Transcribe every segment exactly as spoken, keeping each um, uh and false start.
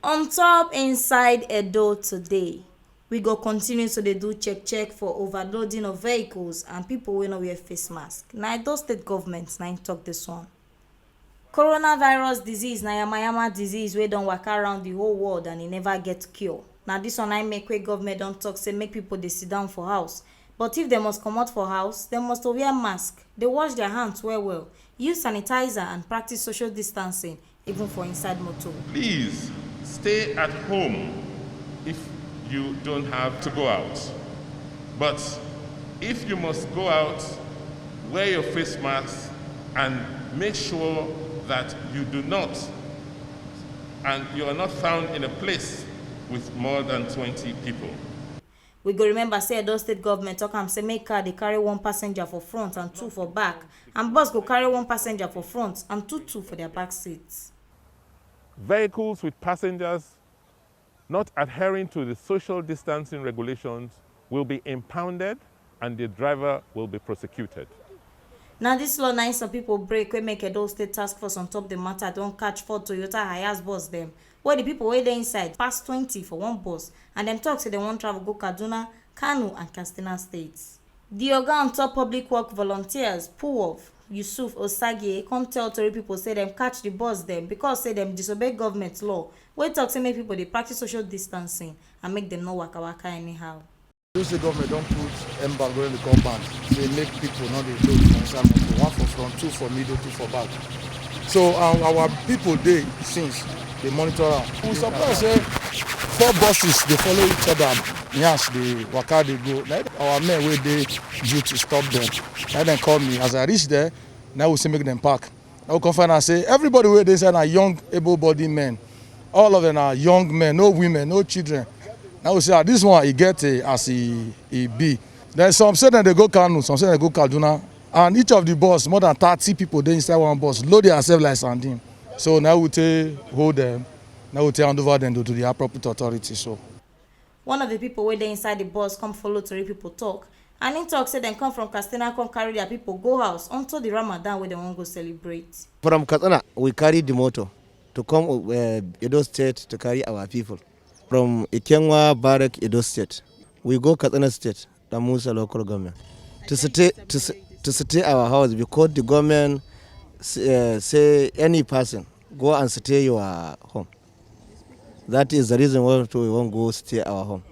On top inside Edo today, we go continue to dey do check check for overloading of vehicles and people wey no wear face mask. Na Edo State government na im talk this one. Coronavirus disease na yamayama disease wey don waka around the whole world and e never get cure. Na this one na im make wey government don talk say make people dey sit down for house. But if dem must comot for house, dem must to wear mask, dey wash their hands well well, use sanitizer and practice social distancing, even for inside motor. Please stay at home if you don't have to go out. But if you must go out, wear your face mask and make sure that you do not and you are not found in a place with more than twenty people. We go remember say Edo State government talk am say make car dey carry one passenger for front and two for back, and bus go carry one passenger for front and two two for their back seats. Vehicles with passengers not adhering to the social distancing regulations will be impounded and the driver will be prosecuted. Na this law na im some people break wey make Edo State task force on top the matter don catch four Toyota Hiace bus dem, wey the people wey dey inside pass twenty for one bus, and dem talk say dem wan travel go Kaduna, Kano and Katsina states. The oga on top public work volunteers, Puwov, Yusuf Osagie, come tell tori people say dem catch the bus dem because say dem disobey government law wey talk say make people dey practice social distancing and make dem no waka waka anyhow. Edo State government don put embargo wey dem call ban, say make people no dey load for inside motor, one for front, two for middle, two for back. So our, our people dey since dey monitor am. We surprise say four buses dey follow each other, yansh dey waka dey go. Na our men wey dey duty stop dem. Na dem call me. As I reach there, na we say make dem park. Na we come find out say everybody wey dey inside na young, able-bodied men. All of them na young men, no women, no children. Na we say, ah, this one e get, eh, as e e be. Then some say dem dey go Kano, some say dem go Kaduna, and each of the bus, more than thirty people dey inside one bus, load their self like sardine. So na we take hold them, na we take hand over them to, to the appropriate authority. So One of the people wey dey inside the bus come follow tori people talk, and im talk say dem come from Katsina come carry their people go house unto the Ramadan wey dem wan go celebrate. From Katsina, we carry the motor to come uh, Edo State to carry our people. From Ikenwa Barrack, Edo State, we go Katsina State, Dan Musa local government, to stay, to, s- to stay our house because the government s- uh, say any person go and stay your home. That is the reason why we won't go stay our home.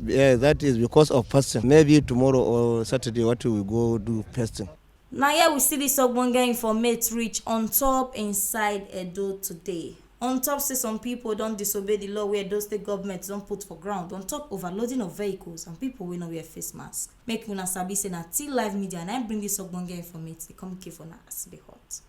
Yeah, that is because of fasting. Maybe tomorrow or Saturday, what we go do fasting. Na here we see this ogbonge informate reach on top inside Edo today. On top say some people don disobey the law wey Edo State government don put for ground on top overloading of vehicles and people wey no wear face mask. Make una sabi say na T Live Media na im bring this ogbonge informate dey come give una as e dey hot.